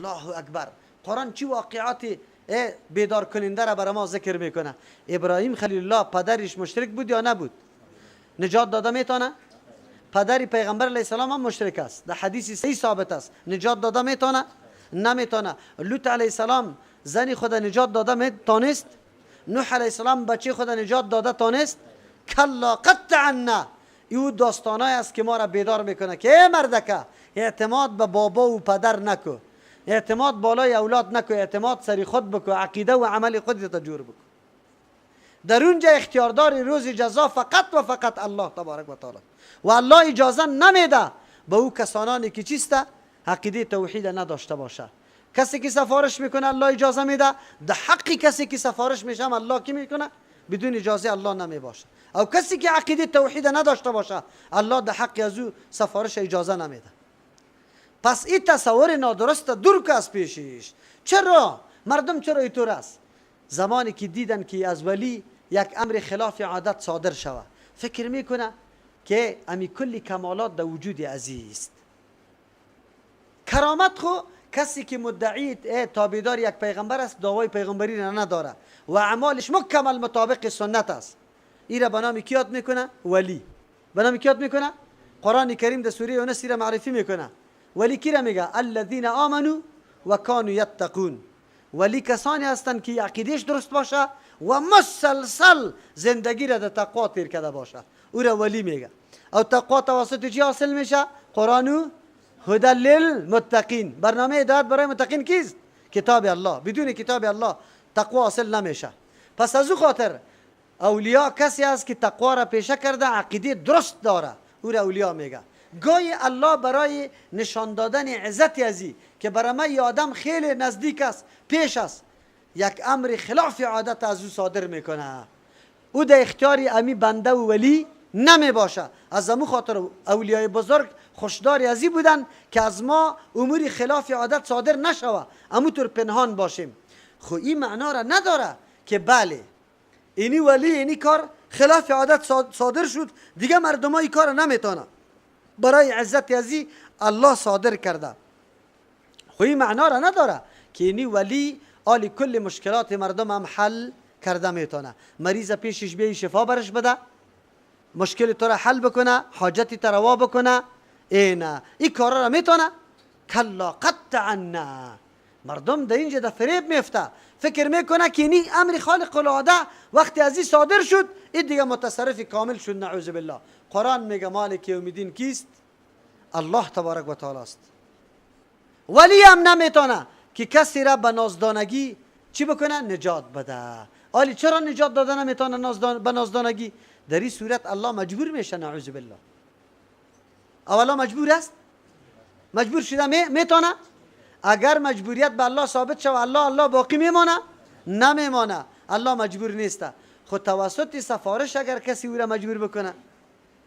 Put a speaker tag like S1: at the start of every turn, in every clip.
S1: الله اکبر. قرآن چی واقعات بیدار کننده را برای ما ذکر میکنه. ابراهیم خلیل الله پدرش مشرک بود یا نبود؟ نجات داده میتونه؟ پدر پیغمبر علیه السلام هم مشرک است، در حدیث صحیح ثابت است. نجات داده میتونه؟ نمیتونه. لوط علیه السلام زن خود نجات داده میتونست؟ نوح علیه السلام بچه خود نجات داده تونست؟ کلا قطعا. او داستانای است که ما را بیدار میکنه که ای مردکه، اعتماد به بابا و پدر نکو، اعتماد بالای اولاد نکو، اعتماد سری خود بکو، عقیده و عمل خودت جور بکو. در اونجا اختیاردار روز جزا فقط و فقط الله تبارک و تعالی، و الله اجازه نمیده به او کسانانی که چیسته عقیده توحید نداشته باشه. کسی که سفارش میکنه الله اجازه میده، در حق کسی که سفارش میشه الله کی میکنه؟ بدون اجازه الله نمی باشه. او کسی که عقیده توحید نداشته باشه الله در حق از او سفارش اجازه نمیده. پس این تصور نادرست دور که از پیشش. چرا مردم چرا اینطور است؟ زمانی که دیدن که از ولی یک امر خلاف عادت صادر شوه، فکر میکنه که امی کلی کمالات در وجود عزیز. کرامت خو کسی که مدعی تابعدار یک پیغمبر است دعوای پیغمبری را نداره و اعمالش مکمل مطابق سنت است، ای را به نام کی یاد میکنه؟ ولی. به نام کی یاد میکنه؟ قرآن کریم در سوره یونس را معرفی میکنه. ولی کی را میگه؟ الذین آمنوا و کانوا یتقون. ولی کسانی هستند که عقیدهش درست باشه و مسلسل زندگی را در تقوا تیر کرده باشه، او را ولی میگه. او تقوا توسط چی حاصل میشه؟ قرآن و هدی للمتقین. برنامه هدایت برای متقین کیست؟ کتاب الله. بدون کتاب الله تقوا حاصل نمیشه. پس از او خاطر اولیا کسی است که تقوا را پیشه کرده، عقیده درست داره، او را اولیا میگه. گاهی الله برای نشان دادن عزت ازی که برای من ای آدم خیلی نزدیک است، پیش است، یک امر خلاف عادت از او صادر میکنه. او در اختیار امی بنده و ولی نمی باشه. از امو خاطر اولیای بزرگ خوشدار ازی بودن که از ما امور خلاف عادت صادر نشوه، امو طور پنهان باشیم. خو این معنا را نداره که بله اینی ولی اینی کار خلاف عادت صادر شد، دیگه مردم های کار نمیتونه. برای عزت ازی الله صادر کرده. خو این معنا را نداره که اینی ولی آلی کل مشکلات مردم هم حل کرده میتونه. مریض پیشش بیای شفا برش بده، مشکل تو را حل بکنه، حاجتی تو روا بکنه، اینا این کارا را میتونه؟ کلا قطعا. مردم در اینجا در فریب میفته، فکر میکنه که اینی امر خالق العاده وقتی از این صادر شد این دیگه متصرف کامل شد. نعوذ بالله. قرآن میگه مالک یوم الدین کیست؟ الله تبارک و تعالی است. ولی هم نمیتونه که کسی را به نازدانگی چی بکنه؟ نجات بده. آلی چرا نجات داده نمیتونه به نازدانگی؟ در این صورت الله مجبور میشه. نعوذ بالله. اولا مجبور است؟ مجبور شده میتونه؟ اگر مجبوریت به الله ثابت شود الله باقی میمانه؟ نمیمانه. الله مجبور نیست. خود توسط سفارش اگر کسی او را مجبور بکنه.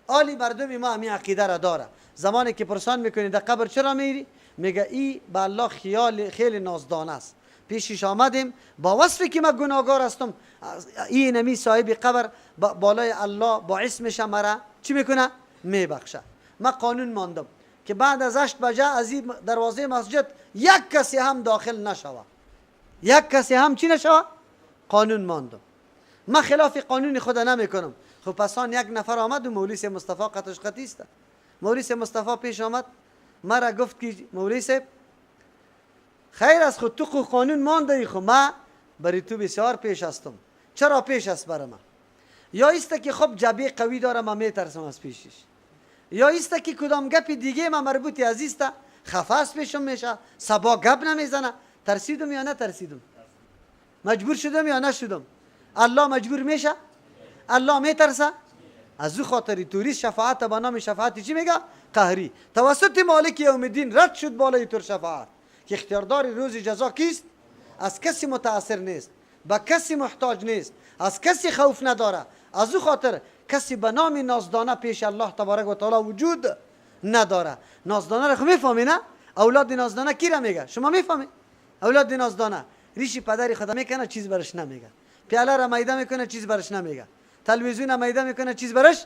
S1: آلی مردم ما همین عقیده را داره. زمانی که پرسان میکنی در قبر چرا میری؟ میگه ای به الله خیال خیلی نازدانه است، پیشش آمدیم با وصفی که من گناهگار هستم، این نمی صاحب قبر بالای الله باعث میشه مرا چی میکنه؟ میبخشه. من قانون ماندم که بعد از 8 بجه از این دروازه مسجد یک کسی هم داخل نشوه، یک کسی هم چی نشوه؟ قانون ماندم. من خلاف قانون خود نمیکنم. خب پسان یک نفر آمد و مولوی مصطفی قطش قطی است. مولوی مصطفی پیش آمد مرا گفت که مولوی صاحب خیر از خود تو قانون مانده ای، خب من برای تو بسیار پیش هستم. چرا پیش است برای من؟ یا ایست که خب جبه قوی داره من میترسم از پیشش، یا ایست که کدام گپ دیگه من مربوطی از ایست خفه است پیشم میشه، سبا گپ نمیزنه. ترسیدم یا نترسیدم؟ مجبور شدم یا نشدم؟ الله مجبور میشه؟ الله میترسه؟ از او خاطری توریست شفاعت به نام شفاعت چی میگه؟ قهری. توسط مالک یوم الدین رد شد بالای تور شفاعت که اختیاردار روز جزا کیست؟ از کسی متاثر نیست، به کسی محتاج نیست، از کسی خوف نداره. از او خاطر کسی به نام نازدانه پیش الله تبارک و تعالی وجود نداره. نازدانه را خو میفهمی نه؟ اولاد نازدانه کی را میگه؟ شما میفهمی؟ اولاد نازدانه ریشی پدری خدا میکنه چیز برش نمیگه، پیاله را میده میکنه چیز برش نمیگه، تلویزیون میده میکنه چیز برش،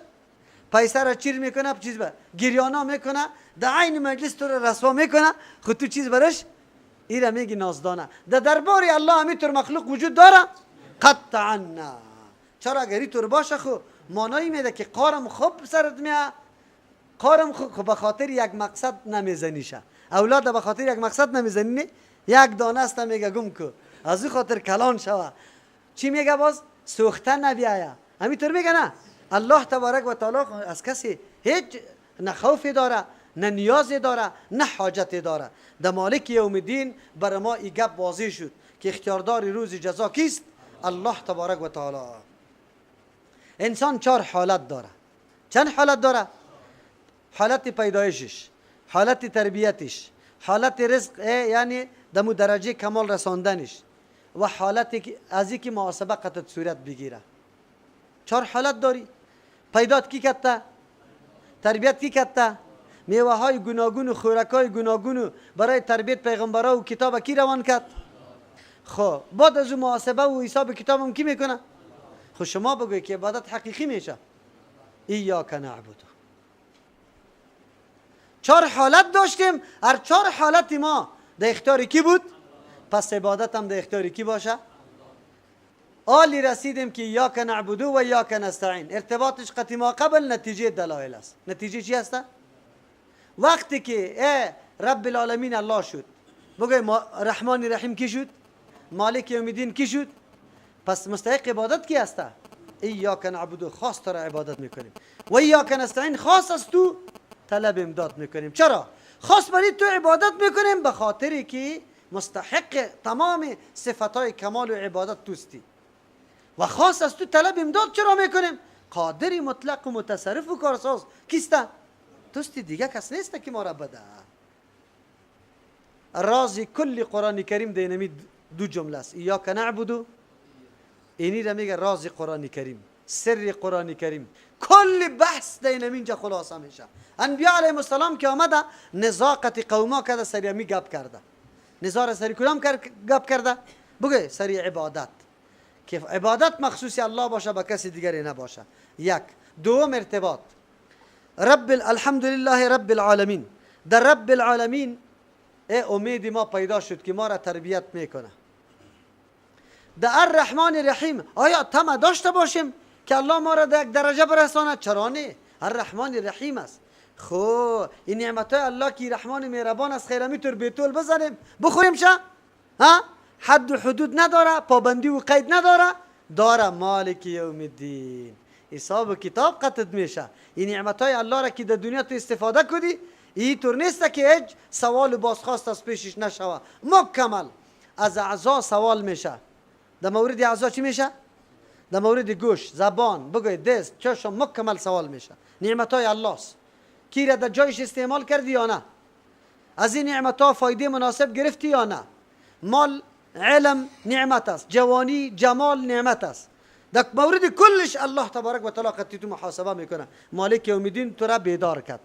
S1: پیسه را چیر میکنه چیز بر، گریانا میکنه، در عین مجلس تو را رسوا میکنه، خود تو چیز برش. ایره میگی نازدانه. در دربار الله همینطور مخلوق وجود داره؟ قطعا نه. چرا اگر اینطور باشه خو معنایی میده که قارم خوب سرت میاد، قارم خوب به خاطر یک مقصد نمیزنیشه. اولاد به خاطر یک مقصد نمیزنی، نه؟ یک دانه است میگه گم کو، از او خاطر کلان شوه. چی میگه باز؟ سوخته نبیایه. همینطور میگه نه؟ الله تبارک و تعالی از کسی هیچ نه خوفی داره، نه نیازی داره، نه حاجتی داره. در مالک یوم الدین بر ما ای گپ واضح شد که اختیاردار روز جزا کیست؟ الله تبارک و تعالی. انسان 4 حالت داره. چند حالت داره؟ حالت پیدایشش، حالت تربیتش، حالت رزق یعنی دمو درجه کمال رساندنش، و حالت از اینکه محاسبه قطعت صورت بگیره. 4 حالت داری. پیدات کی کته؟ تربیت کی کته؟ میوه های گوناگون و خوراک های گوناگون برای تربیت پیغمبرا و کتاب کی روان کرد؟ خب بعد از محاسبه و حساب کتابم کی میکنه؟ خب شما بگوی که عبادت حقیقی میشه. ایاک نعبد. 4 حالت داشتیم، هر 4 حالت ما در اختیار کی بود؟ پس عبادت هم در اختیار کی باشه؟ آلی رسیدیم که ایاک نعبد و ایاک نستعین. ارتباطش قطعی ما قبل نتیجه دلایل است. نتیجه چی است؟ وقتی که ای رب العالمین الله شد، بگوی رحمان رحیم کی شد؟ مالک یوم الدین کی شد؟ پس مستحق عبادت کی است؟ ایاک نعبد، خاص تو را عبادت میکنیم، و ایاک نستعین، خاص از تو طلب امداد میکنیم. چرا؟ خاص برای تو عبادت میکنیم به خاطری که مستحق تمام صفتهای کمال و عبادت توستی، و خاص از تو طلب امداد چرا میکنیم؟ قادری مطلق و متصرف و کارساز کیست؟ توستی، دیگه کس نیست که ما را بده. راز کل قرآن کریم دینمی دو جمله است، ایاک نعبد، اینی را میگه راز قرآن کریم، سر قرآن کریم. کل بحث دینمی اینجا خلاصه میشه. انبیاء علیهم السلام که آمده نزاقت قوما کرده، سری می گپ کرده. نزار سری کدام گپ کرده؟ بگه سری عبادت، که عبادت مخصوص الله باشه با کسی دیگری نباشه. یک. دوم ارتباط رب الحمدلله رب العالمین. در رب العالمین امید ما پیدا شد که ما را تربیت میکنه. در الرحمن الرحیم آیا طمع داشته باشیم که الله ما را در یک درجه برساند؟ چرا نه؟ الرحمن الرحیم است. خب این نعمت های الله که رحمان مهربان است، خیره میتور بیتول بزنیم بخوریم شه؟ ها؟ حد و حدود نداره، پابندی و قید نداره، داره. مالک یوم الدین، حساب و کتاب قطعت میشه. این نعمت های الله را که در دنیا تو استفاده کنی، این طور نیست که هیچ سوال و بازخواست از پیشش نشوه. مکمل از اعضا سوال میشه. در مورد اعضا چی میشه؟ در مورد گوش، زبان، بگوی دست، چشم، مکمل سوال میشه. نعمت های الله است، کی را در جایش استعمال کردی یا نه؟ از این نعمت ها فایده مناسب گرفتی یا نه؟ مال، علم نعمت است، جوانی، جمال نعمت است. در مورد کلش الله تبارک و تعالی قطعی تو محاسبه میکنه. مالک یوم الدین تو را بیدار کرد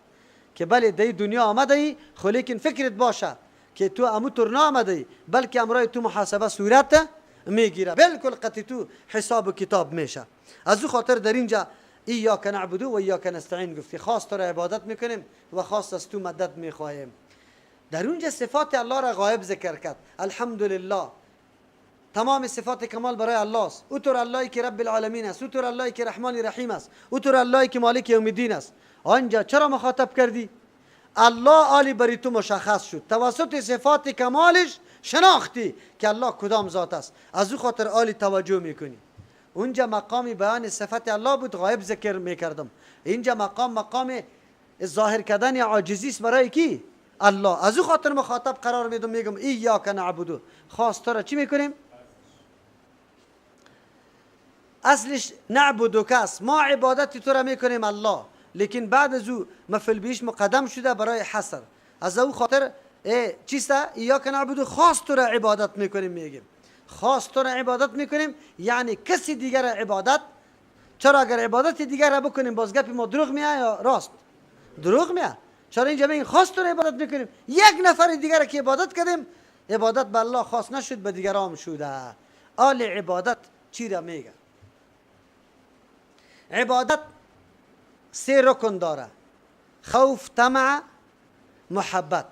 S1: که بله در دنیا آمده ای، خو لیکن فکرت باشه که تو امو تر نامده ای، بلکه امرای تو محاسبه صورت میگیره، بالکل قطعی تو حساب و کتاب میشه. از او خاطر در اینجا ایاک نعبد و ایاک نستعین گفتی، خاص تو را عبادت میکنیم و خاص از تو مدد میخواهیم. در اونجا صفات الله را غایب ذکر کرد. الحمدلله تمام صفات کمال برای الله است. او طور اللهی که رب العالمین است، او طور اللهی که رحمان رحیم است، او طور اللهی که مالک یوم الدین است. آنجا چرا مخاطب کردی؟ الله عالی بری تو مشخص شد، توسط صفات کمالش شناختی که الله کدام ذات است، از او خاطر عالی توجه میکنی. اونجا مقام بیان صفت الله بود، غایب ذکر میکردم. اینجا مقام ظاهر کردن عاجزی است برای کی؟ الله. از او خاطر مخاطب قرار میدم، میگم ایاک نعبد، خاص تو را چی میکنیم؟ اصلش نعبدک است، ما عبادت تو را میکنیم الله، لیکن بعد از او مفعول بهش مقدم شده برای حصر. از او خاطر چیست؟ ایاک نعبد، خاص تو را عبادت میکنیم. میگیم خاص تو را عبادت میکنیم یعنی کسی دیگر را عبادت. چرا اگر عبادت دیگر را بکنیم باز گپ ما دروغ میاد یا راست؟ دروغ میاد. چرا اینجا میگیم خاص تو را عبادت میکنیم؟ یک نفر دیگر را که عبادت کردیم، عبادت به الله خاص نشد، به دیگران شده. آل عبادت چی را میگه؟ عبادت سه رکن داره: خوف، طمع، محبت.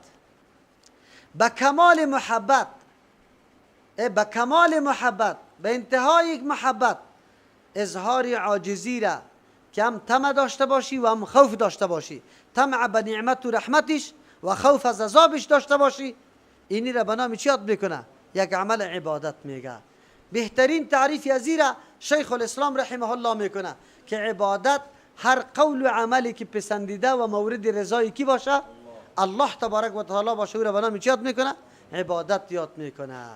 S1: به کمال محبت، به کمال محبت، به انتهای محبت اظهار عاجزی را که هم طمع داشته باشی و هم خوف داشته باشی، طمع به نعمت و رحمتش و خوف از عذابش داشته باشی، اینی را به نام چی یاد میکنه؟ یک عمل عبادت میگه. بهترین تعریف از را شیخ الاسلام رحمه الله میکنه که عبادت هر قول و عملی که پسندیده و مورد رضای کی باشه؟ الله تبارک و تعالی باشه، او را به نام چی یاد میکنه؟ عبادت یاد میکنه.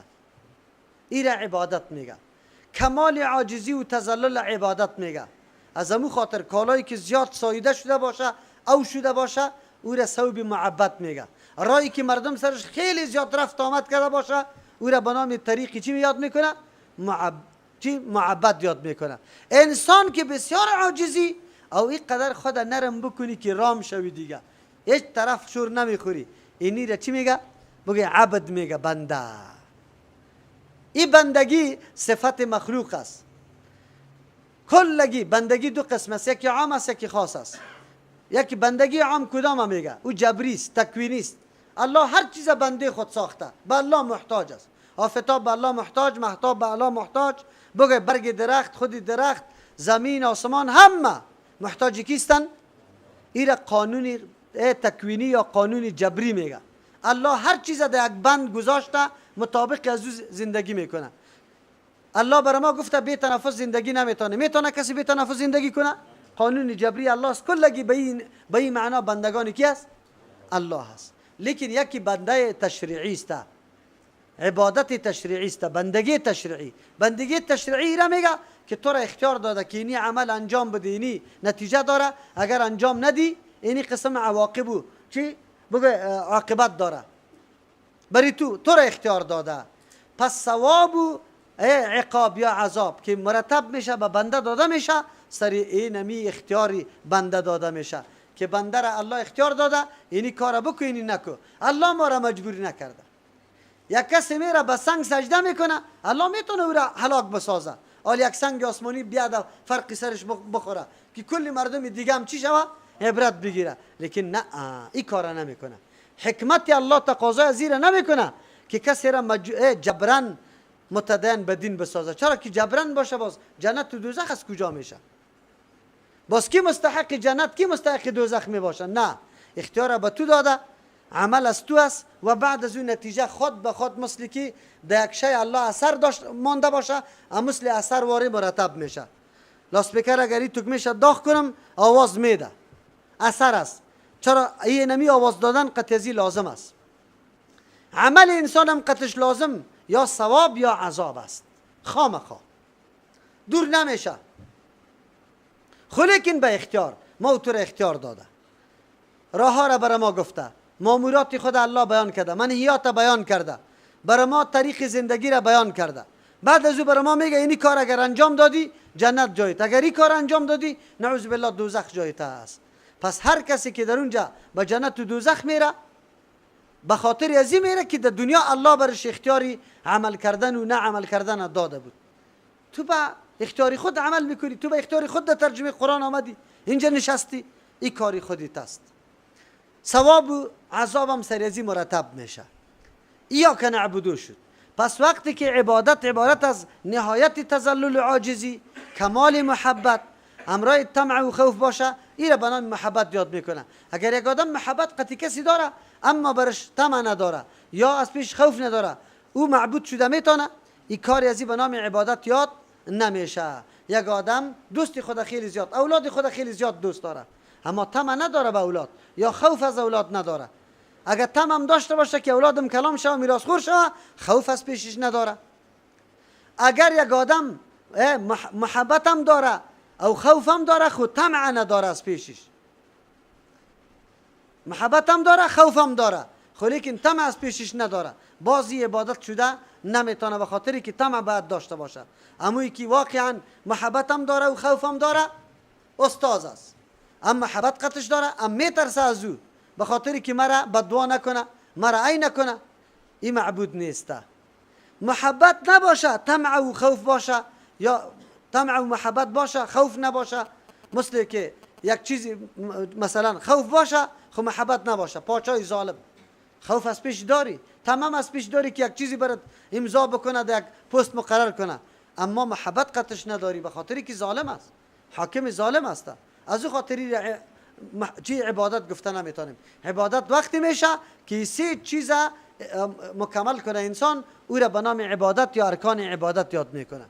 S1: این را عبادت میگه. کمال عاجزی و تذلل عبادت میگه. از امو خاطر کالایی که زیاد ساییده شده باشه او شده باشه او را ثوب معبد میگه. رایی که مردم سرش خیلی زیاد رفت آمد کرده باشه او را به نام طریقی چی یاد میکنه؟ معبد یاد میکنه. انسان که بسیار عاجزی او اینقدر خود نرم بکنی که رام شوی دیگه، هیچ طرف شور نمیخوری، اینی را چی میگه؟ بگه عبد میگه، بنده. این بندگی صفت مخلوق است. کلگی بندگی دو قسم است، یکی عام است یکی خاص است. یکی بندگی عام کدام میگه؟ او جبری است، تکوینی است. الله هر چیز بنده خود ساخته، به الله محتاج است. آفتاب به الله محتاج، مهتاب به الله محتاج، بگه برگ درخت، خود درخت، زمین، آسمان، همه محتاج کیستن؟ این قانون تکوینی یا قانون جبری میگه. الله هر چیز در یک بند گذاشته، مطابق از او زندگی میکنه. الله برای ما گفته بی تنفس زندگی نمیتونه. میتونه کسی بی تنفس زندگی کنه؟ قانون جبری الله است. کلگی به این معنا بندگان کی است؟ الله است. لیکن یکی بنده تشریعی است، عبادت تشریعی است، بندگی تشریعی. بندگی تشریعی را میگه که تو را اختیار داده که اینی عمل انجام بده، اینی نتیجه داره، اگر انجام ندی اینی قسم عواقب چی بگه عاقبت داره برای تو، تو را اختیار داده. پس ثواب و عقاب یا عذاب که مرتب میشه به بنده داده میشه، سر اینمی اختیاری بنده داده میشه که بنده را الله اختیار داده اینی کار بکن اینی نکن. الله ما را مجبور نکرده. یک کسی میره به سنگ سجده میکنه، الله میتونه او را هلاک بسازه. حال یک سنگ آسمانی بیاد فرقی سرش بخوره که کل مردم دیگه هم چی شوه؟ عبرت بگیره. لیکن نه، این کار نمیکنه. حکمت الله تقاضای زیر نمیکنه که کسی را جبران متدین به دین بسازه. چرا که جبران باشه باز جنت و دوزخ از کجا میشه؟ باز کی مستحق جنت کی مستحق دوزخ میباشه؟ نه، اختیار به تو داده، عمل از تو است و بعد از اون نتیجه خود به خود مثل که در یک شی الله اثر داشت مانده باشه، مثل اثر واری مرتب میشه. لاسپیکر اگر این تکمیشه داغ کنم آواز میده، اثر است. چرا این نمی آواز دادن قطعی لازم است. عمل انسان هم قطعش لازم یا ثواب یا عذاب است، خامخا دور نمیشه. خلیکن به اختیار ما تو را اختیار داده، راه ها را برای ما گفته، مامورات خود الله بیان کرده، منهیات بیان کرده، برای ما طریق زندگی را بیان کرده. بعد از او برای ما میگه اینی کار اگر انجام دادی جنت جایت، اگر این کار انجام دادی نعوذ بالله دوزخ جایت است. پس هر کسی که در اونجا به جنت و دوزخ میره به خاطر از این میره که در دنیا الله برش اختیاری عمل کردن و نه عمل کردن داده بود. تو به اختیاری خود عمل میکنی، تو به اختیار خود در ترجمه قرآن آمدی اینجا نشستی، این کاری خودت است. ثواب و عذابم سریزی مرتب میشه. ایاک نعبدو شد. پس وقتی که عبادت عبارت از نهایت تذلل و عاجزی، کمال محبت، امرای طمع و خوف باشه، این را به نام محبت یاد میکنه. اگر یک آدم محبت قطعی کسی داره اما برش طمع نداره یا از پیش خوف نداره، او معبود شده میتونه، این کاری از این به نام عبادت یاد نمیشه. یک آدم دوست خود خیلی زیاد، اولاد خود خیلی زیاد دوست داره، اما طمع نداره به اولاد یا خوف از اولاد نداره. اگر طمع هم داشته باشه که اولادم کلام شوه میراث خور شوه، خوف از پیشش نداره. اگر یک آدم محبت هم داره او خوف هم داره، خود طمع نداره از پیشش، محبت هم داره خوف هم داره، خو لیکن طمع از پیشش نداره، بازی عبادت شده نمیتونه، به خاطری که طمع باید داشته باشه. اموی که واقعا محبت هم داره و خوف هم داره استاذ است، اما محبت قطش داره، ام میترسه از او به خاطری که مرا بدعا نکنه، مرا ای نکنه، این معبود نیسته. محبت نباشه طمع و خوف باشه، یا طمع و محبت باشه خوف نباشه، مثل که یک چیزی مثلا خوف باشه خو محبت نباشه. پاچای ظالم خوف از پیش داری، تمام از پیش داری که یک چیزی برات امضا بکنه، یک پست مقرر کنه، اما محبت قطش نداری به خاطری که ظالم است، حاکم ظالم است. از او خاطری چی عبادت گفته نمیتونیم. عبادت وقتی میشه که سه چیز مکمل کنه انسان، او را به نام عبادت یا ارکان عبادت یاد میکنه.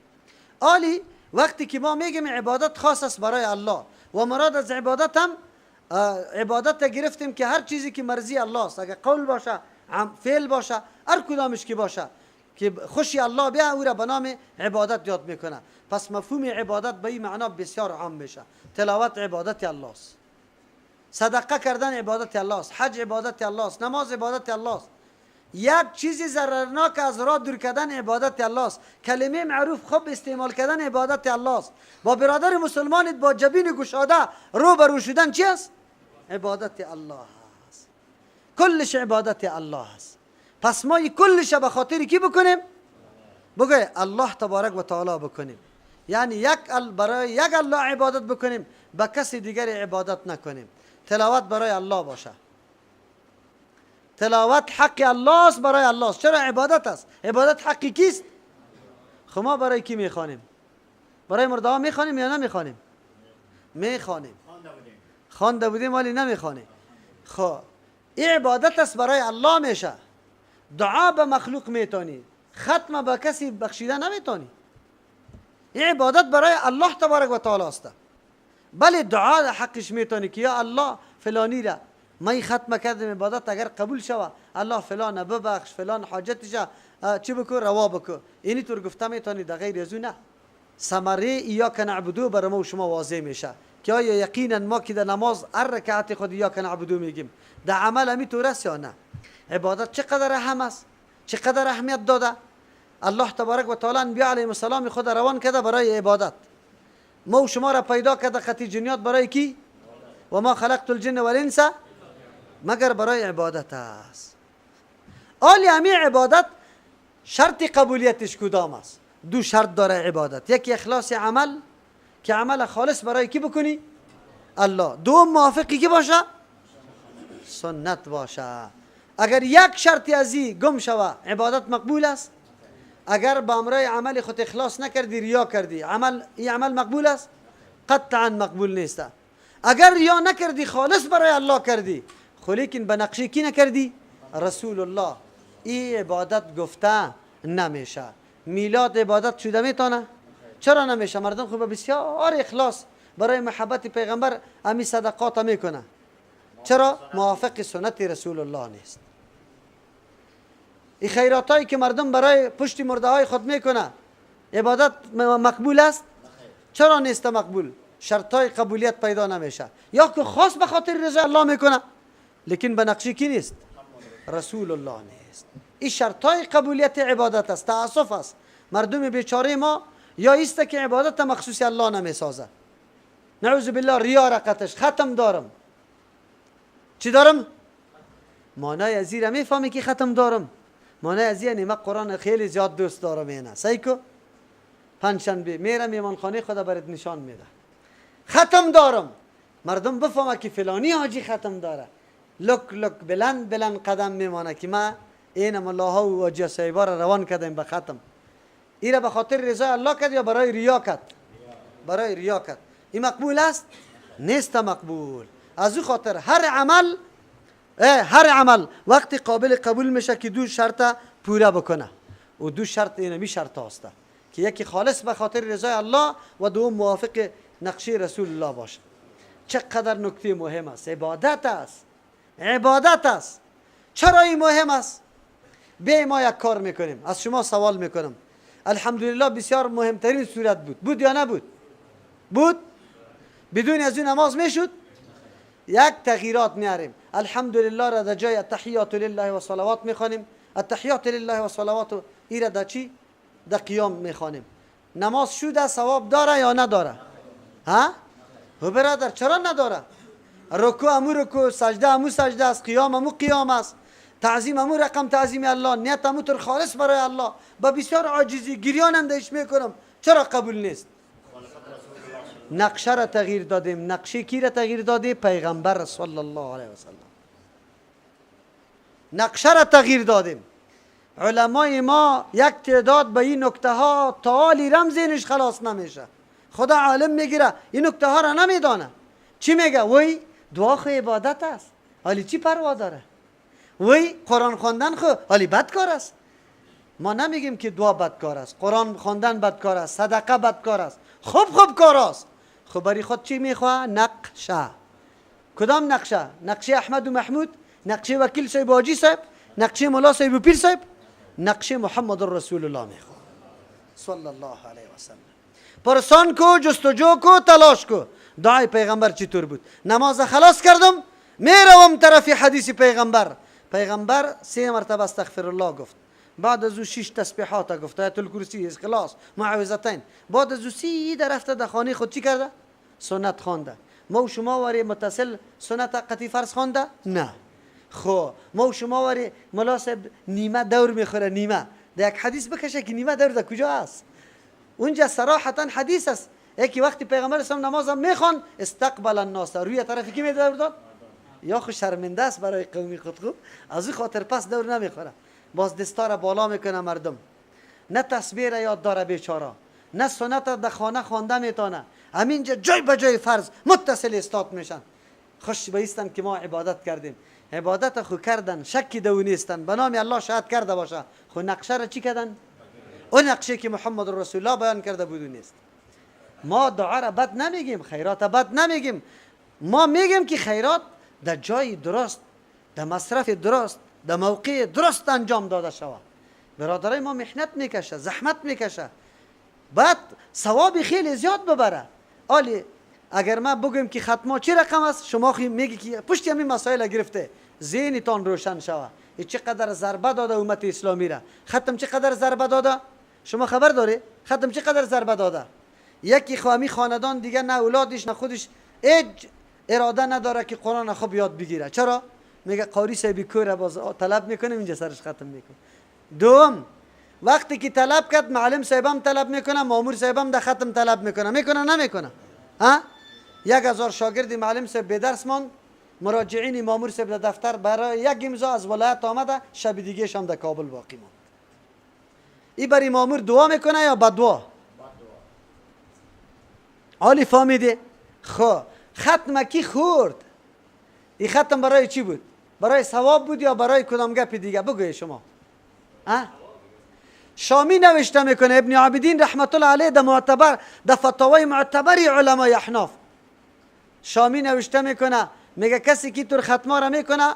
S1: آلی وقتی که ما میگیم عبادت خاص است برای الله و مراد از عبادت هم عبادت گرفتیم که هر چیزی که مرضی الله است، اگر قول باشه، فعل باشه، هر کدامش که باشه که خوشی الله بیا، او را به نام عبادت یاد میکنه. پس مفهوم عبادت به این معنا بسیار عام میشه. تلاوت عبادت الله است، صدقه کردن عبادت الله است، حج عبادت الله است، نماز عبادت الله است، یک چیزی ضررناک از راه دور کردن عبادت الله است، کلمه معروف خوب استعمال کردن عبادت الله است، با برادر مسلمانت با جبین گشاده رو به رو شدن چی است؟ عبادت الله است. کلش عبادت الله است. پس ما کلش به خاطر کی بکنیم؟ بگه الله تبارک و تعالی بکنیم. یعنی یک برای یک الله عبادت بکنیم، به کسی دیگر عبادت نکنیم. تلاوت برای الله باشه. تلاوت حق الله است، برای الله است. چرا عبادت است؟ عبادت حقی کیست؟ خب ما برای کی میخوانیم؟ برای مرده ها میخوانیم یا نمیخوانیم؟ میخوانیم. خوانده بودیم ولی نمیخوانیم. خب این عبادت است، برای الله میشه. دعا به مخلوق میتونی، ختم به کسی بخشیده نمیتونی. این عبادت برای الله تبارک و تعالی است. بله دعا حقش میتونی که یا الله فلانی را ما ختم کردم عبادت اگر قبول شوه الله فلان ببخش، فلان حاجتش چی بکو روا بکو، اینی طور گفته میتونی. در غیر از نه. ثمره ایاک نعبدو برای ما و شما واضح میشه که آیا یقینا ما که در نماز هر رکعت خود ایاک نعبدو میگیم در عمل همی طور است یا نه؟ عبادت چقدر اهم است، چقدر اهمیت داده. الله تبارک و تعالی انبیاء علیهم السلام خود روان کرده برای عبادت. ما و شما را پیدا کرده خطی جنیات برای کی؟ و ما خلقت الجن والانس مگر برای عبادت است. آلی همی عبادت شرط قبولیتش کدام است؟ دو شرط داره عبادت. یکی اخلاص عمل که عمل خالص برای کی بکنی؟ الله. دوم موافقی کی باشه؟ سنت باشه. اگر یک شرطی از این گم شوه عبادت مقبول است؟ اگر با امرای عمل خود اخلاص نکردی، ریا کردی، عمل این عمل مقبول است؟ قطعا مقبول نیست. اگر ریا نکردی، خالص برای الله کردی، خو لیکن به نقشه کی نکردی؟ رسول الله. این عبادت گفته نمیشه. میلاد عبادت شده میتونه؟ چرا نمیشه؟ مردم خوب بسیار اخلاص برای محبت پیغمبر امی صدقات میکنه. چرا؟ موافق سنت رسول الله نیست. این خیرات هایی که مردم برای پشت مرده های خود میکنه عبادت مقبول است؟ چرا نیست مقبول؟ شرط های قبولیت پیدا نمیشه. یا که خاص به خاطر رضا الله میکنه لیکن به نقشه کی نیست؟ رسول الله نیست. این شرط های قبولیت عبادت است. تاسف است مردم بیچاره ما یا ایست که عبادت مخصوص الله نمیسازه. نعوذ بالله ریا رقتش. ختم دارم. چی دارم؟ معنای از این میفهمی که ختم دارم. معنای از این من قرآن خیلی زیاد دوست دارم. اینا صحیح کو پنجشنبه میرم ایمانخانه خدا برات نشان میده. ختم دارم. مردم بفهمه که فلانی حاجی ختم داره. لک لک بلند بلند قدم میمانه که ما این ملاها و حاجی صاحبا را روان کردیم به ختم. این را به خاطر رضای الله کرد یا برای ریا کرد؟ برای ریا کرد. این مقبول است؟ نیست مقبول. از او خاطر هر عمل، هر عمل وقتی قابل قبول میشه که دو شرط پوره بکنه و دو شرط اینمی شرط هسته که یکی خالص به خاطر رضای الله و دوم موافق نقشه رسول الله باشه. چقدر نکته مهم است. عبادت است، عبادت است. چرا این مهم است؟ به ما یک کار میکنیم. از شما سوال میکنم. الحمدلله بسیار مهمترین صورت بود. بود یا نبود؟ بود. بدون از این نماز میشد؟ یک تغییرات میاریم. الحمدلله را در جای التحیات لله و صلوات میخوانیم. التحیات لله و صلوات ای را در چی؟ در قیام میخوانیم. نماز شده ثواب داره یا نداره؟ ها؟ هو برادر چرا نداره؟ رکوع امو رکوع، سجده امو سجده است، قیام امو قیام است، تعظیم امو رقم تعظیم الله، نیت امو تر خالص برای الله، با بسیار عاجزی گریانم دهش میکنم. چرا قبول نیست؟ نقشه را تغییر دادیم. نقشه کی را تغییر دادیم؟ پیغمبر صلی الله علیه و سلم. نقشه را تغییر دادیم. علمای ما یک تعداد به این نکته ها تعالی رمزینش خلاص نمیشه. خدا عالم میگیره این نکته ها را نمیدانه. چی میگه؟ وی دعا خو عبادت است، حالی چی پروا داره؟ وی قرآن خواندن خو حالی بدکار است. ما نمیگیم که دعا بدکار است، قرآن خواندن بدکار است، صدقه بدکار است، خوب خوب کار است. خب برای خود چی میخواه؟ نقشه. کدام نقشه؟ نقشه احمد و محمود، نقشه وکیل صاحب و حاجی صاحب، نقشه ملا صاحب و پیر صاحب، نقشه محمد رسول الله میخواه صلی الله علیه و سلم. پرسان کو، جستجو کو، تلاش کو. دعای پیغمبر چطور بود؟ نماز خلاص کردم میروم طرف حدیث پیغمبر. پیغمبر 3 مرتبه استغفر الله گفت، بعد از او 6 تسبیحات گفت، آیت الکرسی، اخلاص، معوذتین. بعد از او 30 رفته در خانه خود چی کرده؟ سنت خوانده. ما و شما وری متصل سنت قطعی فرض خوانده؟ نه. خب ما و شما وری ملا صاحب نیمه دور میخوره، نیمه در یک حدیث بکشه که نیمه دور در کجا است؟ اونجا صراحتا حدیث است. یکی وقتی پیغمبر اسلام نماز میخوان استقبل الناس، روی طرف کی میدور داد؟ یا خو شرمنده است برای قومی خود، خوب از این خاطر پس دور نمیخوره، باز دستار بالا میکنه مردم. نه تسبیح را یاد داره بیچاره، نه سنت در خانه خوانده میتونه. همینجا جای به جای فرض متصل استاد میشن. خوش بیستن که ما عبادت کردیم. عبادت خو کردن، شکی دو نیستن، به نام الله شهادت کرده باشه، خو نقشه را چی کردن؟ اون نقشه که محمد رسول الله بیان کرده بود نیست. ما دعا را بد نمیگیم، خیرات بد نمیگیم، ما میگیم که خیرات در جای درست، در مصرف درست، در موقع درست انجام داده شود. برادرای ما محنت میکشه، زحمت میکشه، بعد ثواب خیلی زیاد ببره. آلی اگر ما بگویم که ختما چه رقم است، شما میگی که پشت همین مسائل گرفته، ذهنتان روشن شود. چقدر ضربه داده امت اسلامی را، ختم چقدر ضربه داده؟ شما خبر داری ختم چقدر ضربه داده؟ یکی خوامی خاندان دیگه نه اولادش نه خودش هیچ اراده نداره که قرآن خوب یاد بگیره. چرا؟ میگه قاری صاحب کور باز طلب میکنه اینجا سرش ختم میکنه. دوم وقتی که طلب کرد معلم صاحبم طلب میکنه، مامور صاحبم در ختم طلب میکنه. میکنه نمیکنه؟ ها؟ 1000 شاگرد معلم صاحب به درس ماند، مراجعین مامور صاحب در دفتر برای یک امضا از ولایت آمده، شب دیگه شام در کابل باقی ماند. ای برای مامور دعا میکنه یا بدعا؟ حالی فهمیده؟ خب ختم کی خورد؟ این ختم برای چی بود؟ برای ثواب بود یا برای کدام گپ دیگه؟ بگوی شما. ها؟ شامی نوشته میکنه ابن عابدین رحمت الله علیه در معتبر، در فتاوای معتبر علمای احناف، شامی نوشته میکنه میگه کسی که تور ختما را میکنه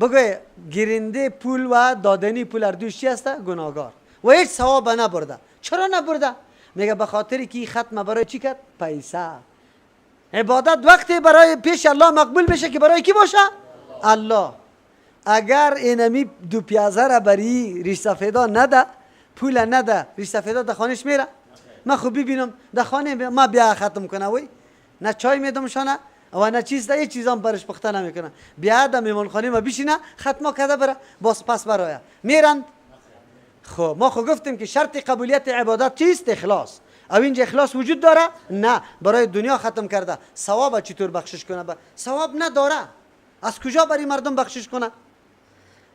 S1: بگوی گیرنده پول و دادنی پول اردوش چی هسته؟ گناهگار و هیچ ثواب نبرده. چرا نبرده؟ میگه به خاطر که ختم برای چی کرد؟ پیسه. عبادت وقتی برای پیش الله مقبول میشه که برای کی باشه؟ الله. اگر اینمی دو پیازه را بری ریش سفیدا نده، پول نده، ریش سفیدا در خانهش میره؟ من خوب ببینم در خانه ما بیا ختم کنه، وی نه چای میدم شانه و نه چیز، ده چیزام برش پخته نمیکنه، بیا در میمان خانه ما بشینه ختما کرده بره باز پس برایه میرند. خب ما خو گفتیم که شرط قبولیت عبادت چیست؟ اخلاص. او اینجا اخلاص وجود داره؟ نه، برای دنیا ختم کرده. ثواب چطور بخشش کنه؟ ثواب نداره، از کجا برای مردم بخشش کنه؟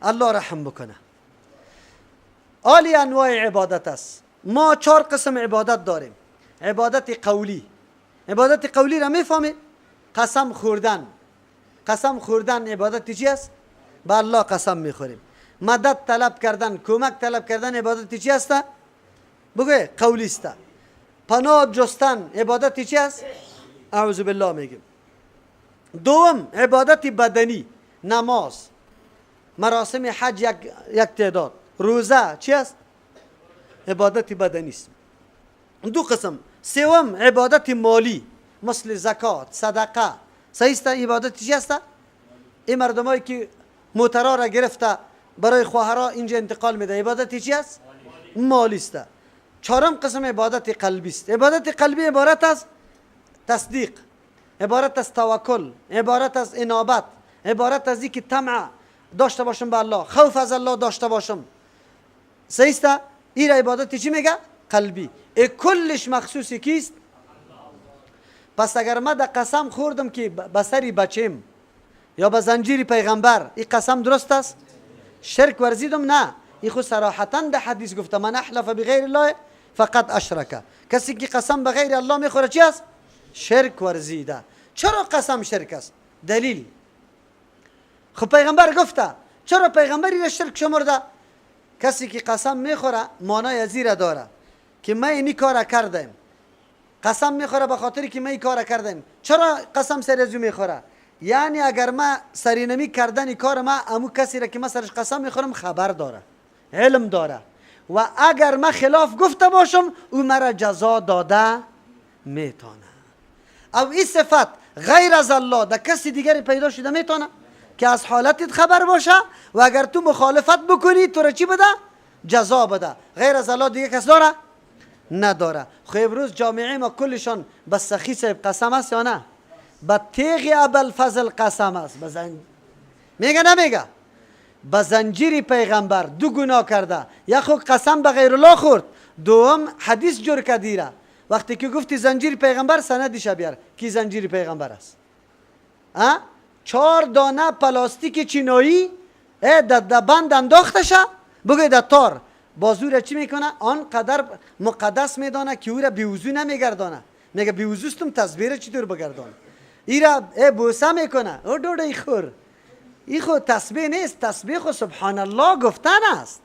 S1: الله رحم بکنه. عالی انواع عبادت است. ما 4 قسم عبادت داریم. عبادت قولی. عبادت قولی را میفهمی؟ قسم خوردن. قسم خوردن عبادت چی است؟ به الله قسم میخوریم. مدد طلب کردن، کمک طلب کردن عبادت چی است؟ بگوی قولی است. پناه جستن عبادت چی است؟ اعوذ بالله میگیم. دوم عبادت بدنی، نماز، مراسم حج یک تعداد، روزه چی است؟ عبادت بدنی است. دو قسم. سوم عبادت مالی، مثل زکات، صدقه. صحیح است؟ عبادت چی است؟ این مردمایی که موترا را گرفته برای خواهرا اینجا انتقال میده، عبادت چی است؟ مالی است. چهارم قسم عبادت قلبی است. عبادت قلبی عبارت از تصدیق، عبارت از توکل، عبارت از انابت، عبارت از اینکه طمع داشته باشم به الله، خوف از الله داشته باشم. صحیح است؟ این عبادت چی میگه؟ قلبی. ای کلش مخصوص کیست؟ پس اگر ما در قسم خوردم که به سری بچیم یا به زنجیر پیغمبر، این قسم درست است؟ شرک ورزیدم؟ نه، این خود صراحتا در حدیث گفته من احلف بغیر الله فقط اشرکه. کسی که قسم به غیر الله میخوره چی است؟ شرک ورزیده. چرا قسم شرک است؟ دلیل. خب پیغمبر گفته، چرا پیغمبری را شرک شمرده؟ کسی که قسم میخوره معنای ازی داره که ما اینی کار کردیم. قسم میخوره به خاطر که ما این کار کردیم. چرا قسم سر ازو میخوره؟ یعنی اگر ما سرینمی کردن کار ما، امو کسی را که ما سرش قسم میخورم خبر داره، علم داره، و اگر ما خلاف گفته باشم او مرا جزا داده میتونه. او این صفت غیر از الله در کسی دیگری پیدا شده میتونه که از حالتت خبر باشه و اگر تو مخالفت بکنی تو را چی بده؟ جزا بده. غیر از الله دیگه کس داره؟ نداره. خب امروز جامعه ما کلشان به سخی صاحب قسم است یا نه؟ به تیغ ابوالفضل قسم است. میگه نمیگه؟ به زنجیر پیغمبر دو گناه کرده، یا خود قسم به غیر الله خورد، دوم حدیث جور کدیره. وقتی که گفتی زنجیر پیغمبر سندش بیار کی زنجیر پیغمبر است؟ 4 دانه پلاستیک چینایی در بند انداخته شه، بگوی در تار بازو را چی میکنه؟ آنقدر مقدس میدانه که او را بیوضو نمیگردانه. میگه بیوضوستم تسبیح را چطور بگردانه؟ ای را بوسه میکنه. او دوده ای خور، ای خو تسبیح نیست، تسبیح خو سبحان الله گفتن است،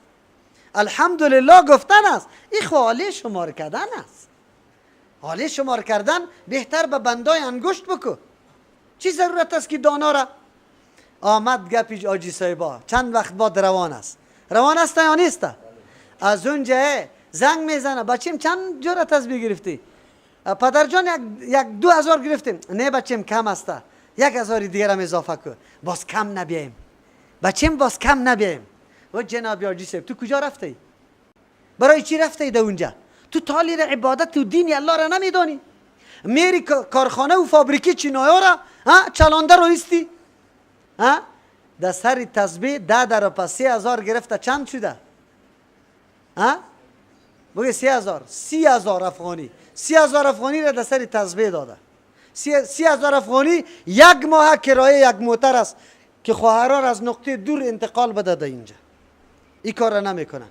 S1: الحمدلله گفتن است، ای خو عالی شمار کردن است. عالی شمار کردن بهتر به بندای انگشت بکو. چی ضرورت است که دانا را؟ آمد گپی آجی صاحبا چند وقت بعد روان است. روان است یا نیست؟ از اونجا زنگ میزنه بچیم چند جور تسبیح گرفتی؟ پدر جان یک 2000 گرفتیم. نه بچیم کم است، 1000 دیگر هم اضافه کن، باز کم نبیایم بچیم، باز کم نبیایم. و جناب آجی صاحب تو کجا رفتی؟ برای چی رفتی در اونجا؟ تو تالی را عبادت و دین الله را نمیدانی، میری کارخانه و فابریکی چینایا را چلانده رو ایستی. در سر تسبیح 10 در پس 3000 گرفته، چند شده؟ بگه 3000، 30000 افغانی. 30000 افغانی را در سر تسبیح داده. 30000 افغانی یک ماه کرایه یک موتر است که خواهران از نقطه دور انتقال بده در اینجا. این کار را نمیکنن.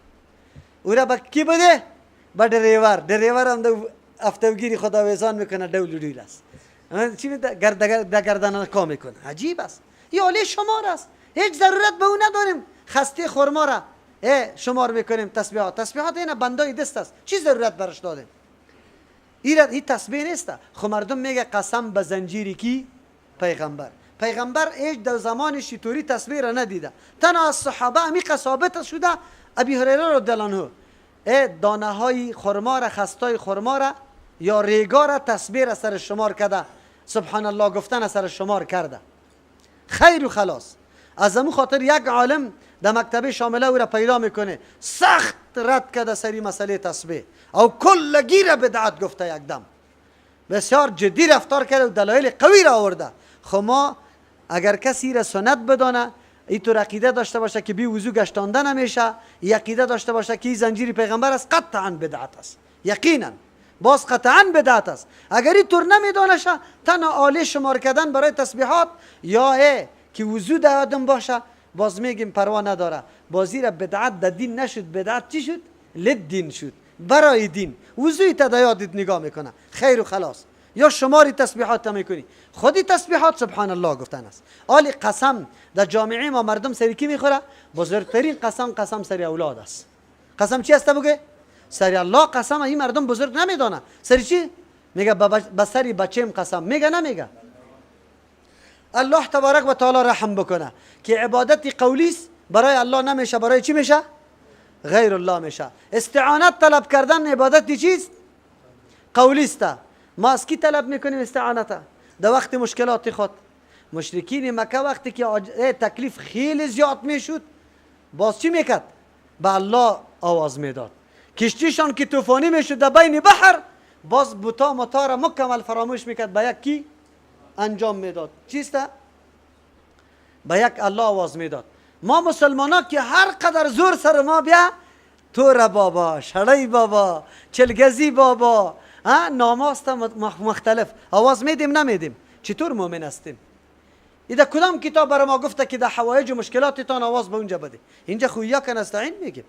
S1: او را به کی بده؟ به دریور. دریور هم افتوگیری خداویزان میکنه، دول دیل است. چی میده؟ گردن کا میکنه. عجیب است. این عالی شمار است. هیچ ضرورت به او نداریم. خسته خرما را شمار میکنیم تسبیحات. تسبیحات اینا بندای دست است. چی ضرورت برش دادیم؟ این تسبیح نیست. خب مردم میگه قسم به زنجیری کی؟ پیغمبر. پیغمبر هیچ در زمان شیطوری تسبیح را ندیده. تنها از صحابه عمیق ثابت شده. ابی هریره رضی الله عنه دانه های خرما را، خستای خرما را یا ریگا را تسبیح را سر شمار کرده، سبحان الله گفتن سر شمار کرده. خیر و خلاص. از امو خاطر یک عالم در مکتبه شامله او را پیدا میکنه، سخت رد کرده سری مسئله تسبیح او کل گیر بدعت گفته، یک دم بسیار جدی رفتار کرده و دلایل قوی را آورده. خب ما اگر کسی را سنت بدانه، ای تو عقیده داشته باشه که بی وضو گشتانده نمیشه، ای عقیده داشته باشه که این زنجیر پیغمبر است، قطعا بدعت است، یقینا باز قطعا بدعت است. اگر این طور نمیدانشه، تنها آله شمار کردن برای تسبیحات یا که وضو در آدم باشه، باز میگیم پروا نداره. بازی را بدعت در دین نشد، بدعت چی شد؟ لدین شد، برای دین. وضوی تدیادت نگاه میکنه، خیر و خلاص. یا شماری تسبیحات میکنی، خودی تسبیحات سبحان الله گفتن است. آلی قسم در جامعه ما مردم سری کی میخوره؟ بزرگترین قسم قسم سری اولاد است. قسم چی است بگه؟ سری الله قسم. این مردم بزرگ نمیدانه سری چی؟ میگه به سری بچیم قسم. میگه نمیگه؟ الله تبارک و تعالی رحم بکنه که عبادت قولی است برای الله نمیشه، برای چی میشه؟ غیر الله میشه. استعانت طلب کردن عبادت چیست؟ قولی است. ما از کی طلب میکنیم استعانت؟ در وقت مشکلات خود. مشرکین مکه وقتی که تکلیف خیلی زیاد میشد، باز چی میکرد؟ به الله آواز میداد. کشتیشان که طوفانی میشد در بین بحر، باز بوتا متا را مکمل فراموش میکرد، به یک کی انجام میداد؟ چیست؟ به یک الله آواز میداد. ما مسلمان ها که هر قدر زور سر ما بیا، تور بابا، شړی بابا، چلگزی بابا، ناماست مختلف آواز میدیم نمیدیم. چطور مؤمن هستیم؟ ایده کدام کتاب برای ما گفته که در حوایج و مشکلاتتان آواز به اونجا بده؟ اینجا خو ایاک نستعین میگیم،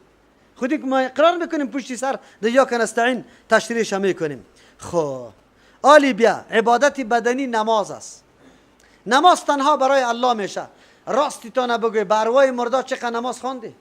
S1: خودی که ما اقرار میکنیم پشتی سر در ایاک نستعین تشریح میکنیم. خب آلی بیا، عبادت بدنی نماز است. نماز تنها برای الله میشه. راستیتان بگوی، به ارواح مردا چقدر نماز خواندی؟